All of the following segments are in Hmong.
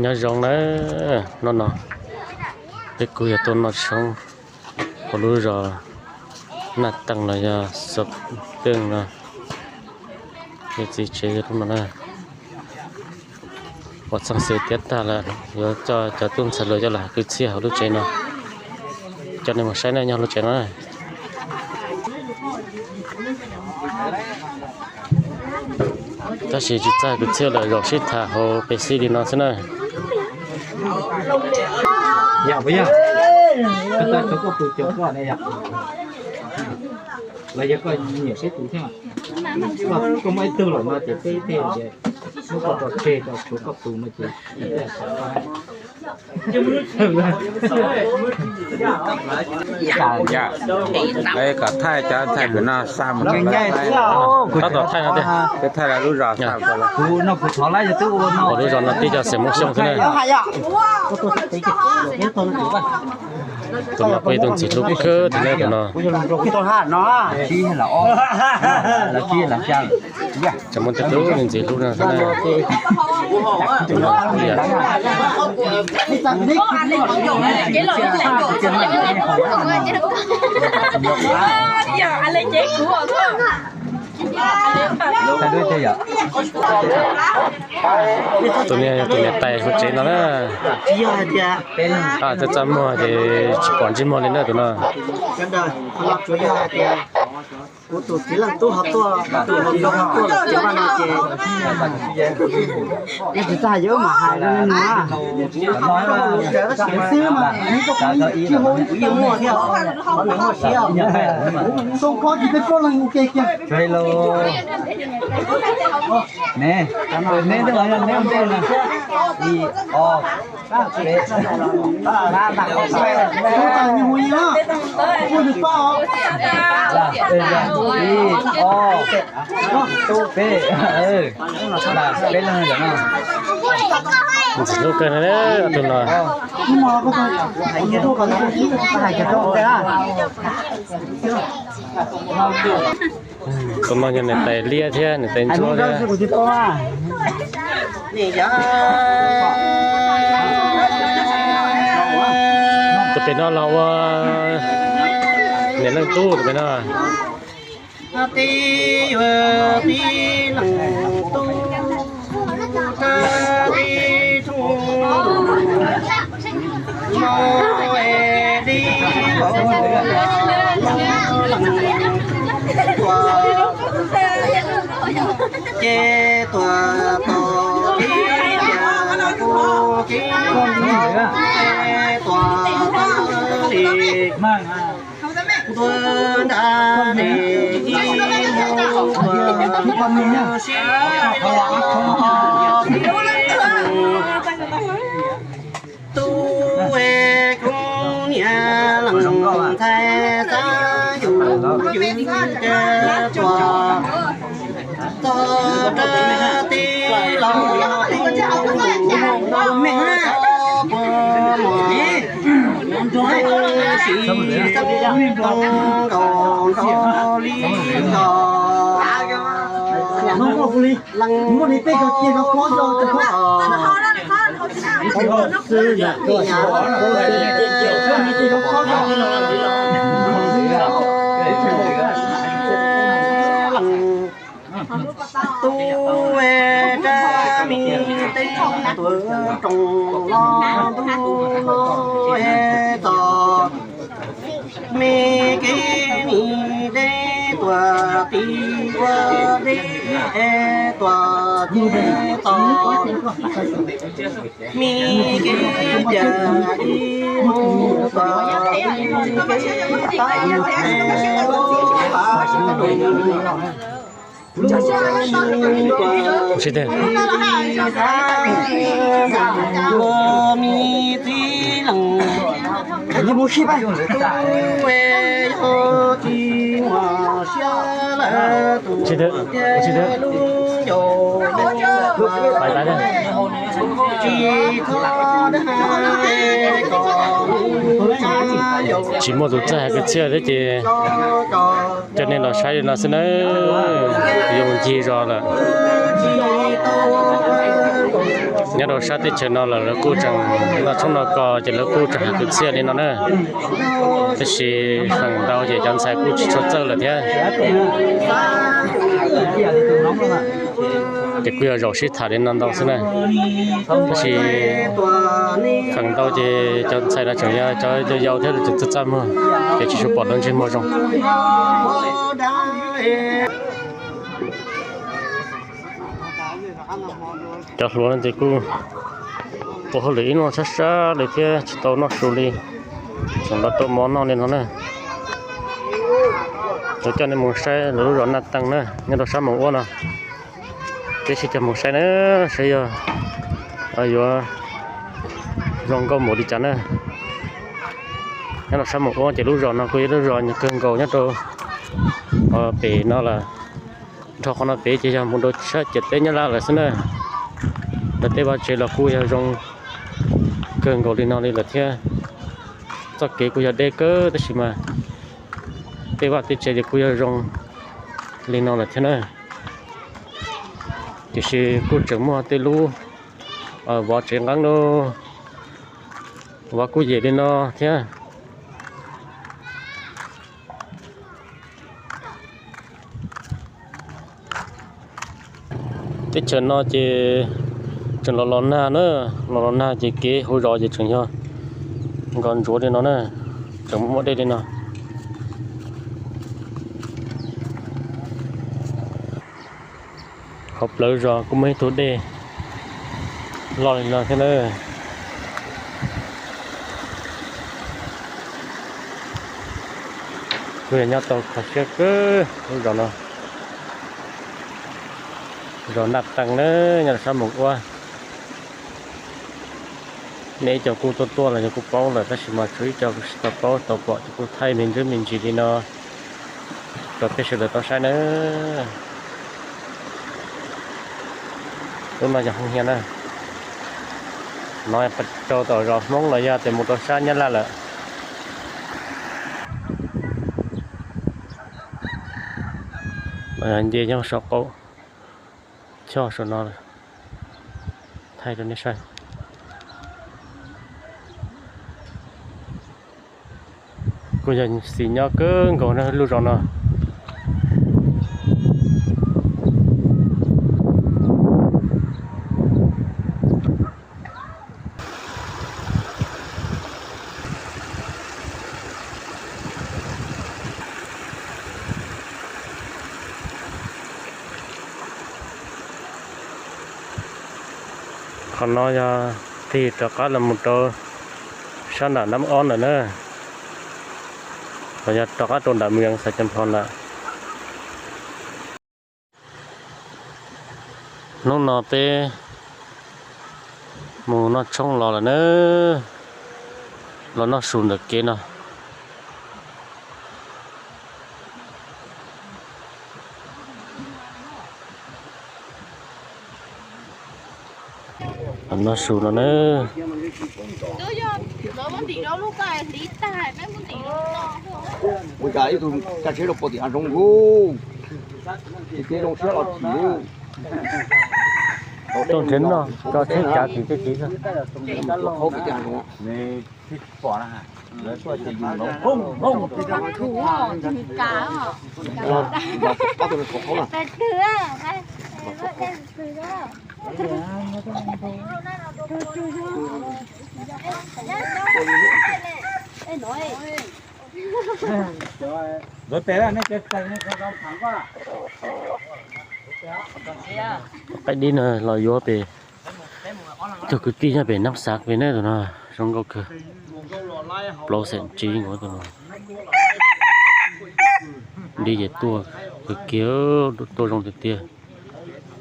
Nyob zoo na, hnub no peb kuj yog tuaj noj tshoob hauv lub zos Naj Teej los yog Xov Teej no, yog txiv tsev yog lub no na. Ua txheej xwm tiav tag lawm, yuav coj cov tub ntxhais hluas coj los hais kwv txhiaj hauv lub tsev no, coj nej mus saib na nyob lub tsev no. Tab sis tsis txawj kwv txhiaj lawm, zaum sib tham hauv pes xib li no xwb na. Yog puas yog? Koj tau tshuav koj tus cov koj ne yog? Los yog koj nyiam seb tus thiab? Koj muaj ib tug lawm no ces peb thiaj muab koj tso tseg, tau tshuav koj tus no ces. Kom thaij cov ntxhais pem no xa mus, tab tom thaij no tiag. Thaij lub zos xa mus, kuv no kuv thov lab yog twb ua no, lub zos no tib co xeem Hmoob Xyooj thiab na. Tus no kuj ib tug ntxim hlub kawg thiab na tus no. Tseem muaj tej tug ntxim hlub no thiab na. Tus no yog tus niam tais hauv tsev no na. Txaj txaj muag ces tsis pom ntsej muag li na tus no. Kuv tus txiv leej tub ho tuaj, tus hluas nkauj ho tuaj lawm ces, no ces, tsis txaj hais yuav mam hais rau nej na. Xwb mas, kuv yeej muaj thiab, qhov nws muaj siab. Xoo phob tsis peb plaub leeg ua ke kiag. Ne, neb twb los yog neb ua ntej na. Ib, ob, peb. Ib, ob, peb. Peb leeg no. Ntxim hlub kawg na tus no. Tus no yog niam tais liab thiab niam tais ntsuab thiab. Tus pem no los ua niam leej tub tus pem no. Tib yuav tib leej tub, tib tug mo es tib leej tuaj, ces tuaj tos tib leej tub, tib leej tuaj tib leej. Ntuag nrag li ib mus tuag sib ho pib, tub es kuv niam leej ntxhais xav yus yus ces tuaj txog rau tib los puag muag, sim xeeb nkaus nraug li nkaus. Leej tub es rab me teb tuaj roos los ntuj los es txog, me kev me deb tuaj tim ua deb es tuaj ces txog, me kev cawm ib mus tuaj kev tab es los. Sib teg. Sib teg. Sib teg. Tsis muaj tus txawj hais kwv txhiaj thiab ces coj nej los saib li no xwb nawb, yuav mus ncig zos lawm. Nyob rau sab teb chaws no los lawv kuj tseem noj tshoob noj kos ces lawv kuj tseem hais kwv txhiaj li no na. Tab sis feem ntau ces cov ntxhais kuj tsis tshua txawj lawm thiab. Ces kuj yog zaum sib tham li no ntau xwb na. Tab sis feem ntau ces cov ntxhais no tseem yog cov yau yau thiab tseem txaj txaj muag, ces tsis tshua pom dua ntsej muag zoo. Cov hluas no ces kuj ua hauj lwm ib hnub sab sab li thiab tsis tau noj su li, tseem los rau mov noj li no na. Lawv coj nej mus saib lawv lub zos Naj Teej na, nyob rau sab Moos Uab no. Peb sib cog mus saib na, saib yog yuav zoo nkauj npaum li cas na. Nyob rau sab Moos Uab ces lub zos no kuj yog lub zos kawg nkaus nyob rau pem no lawm. Dhau qhov no pem ces yog mus rau sab ciam teb Nyab Laj lawm xwb na. Lawv tej vaj tsev los kuj yog zoo kawg nkaus li no li lawm thiab. Txoj kev kuj yog deb kawg tab sis mas tej vaj tej tsev ces kuj yog zoo li no lawm thiab na. Tiam sis kuj tseem muaj tej lub vov tsev nqeeb lauj, vov kuj yem li no thiab. Teb chaws no ces tseem los los nag na, los los nag ces kev hauv zos ces tseem yog nkos ntsuav li no na, tseem muaj dej li no. Qhov plawv zos kuj muaj ib tug dej loj li no thiab na. Kuj yog nyob tau kho siab kawg lub zos no. Zos Naj Teej na, nyob rau sab Moos Uab. Nej ib co kuj tuaj tuaj los yog kuj paub lawm tab sis mas tshuav ib co kuj tsis tau paub tau pom ces kuj thaij me ntsis me ntsis li no rau peb sawv daws tau saib na. Lub no yog Hoob Hiab na. No rau tom zos Hmoob los yog tias mus rau sab Nyab Laj lawm. Nce nyob saum qaum choj saum no, thaij rau nej saib. Kuj yog xis nyob kawg nkaus na lub zos no. Qhov no yog tig rov qab los mus rau sab nram Nab Ob ntawm na, los yog rov qab rau nram Moos Xais Cas Nplos ntawm. Hnub no peb mus noj tshoob los lawm na, los noj su ntawm kev no. Noj su no na. Ua cas ib tug cab tsheb rau puag tim hav zoov lauj. Tsis txiv zoo siab los chim lauj. Tuaj nrhiav noj tso tsheb cav tim tej tid xwb. Qhaub tim hav zoov. Ob tug qhaub na. Qaib dib no los yuav pem tug kwv tij nyob pem Nab Xav pem na, tus no zoo nkauj kawg. Plaub xeem tsib nkaus tus no. Dib ces tuaj kawg kiag, tuaj zoo tiag tiag.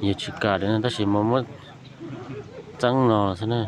Yog tsis kam li no tab sis mas muab txeeb no los xwb na.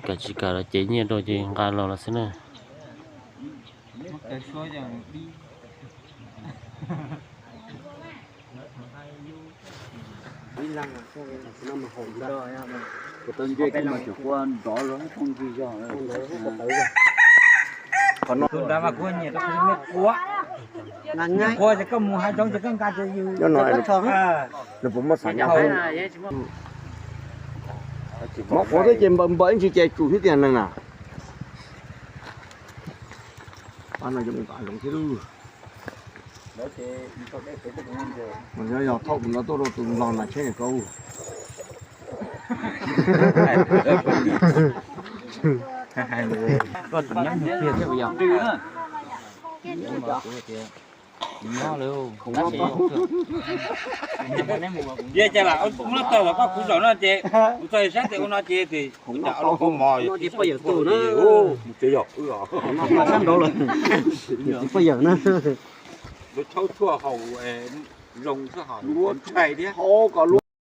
Kam tsis kam los cev nyiaj rau ces nqa los los xwb na. Qhov no, nws puas muaj xav nyob, nws puas muaj xav nyob. Mob quav thiab ces npaws npaws ib ntsis ces tsum thiab tiag neeg na. Pab no zoo nqa zoo thiab lub. Yog thauj kuv no tuaj rau tus nplog na tsheb niam koj. Koj tus nyab nug tiag thiab yog. Nyob lawm. Yog cas lam ua muab tau los koj kuv zaum no ces kuv txog saib tes ua no ces tes kuv cas los kaub mov ces poj yawm tus na. Sab nraud lawm. Poj yawm na. Lub tshaub tshuaj haus zoo xwb hos ntshai thiab.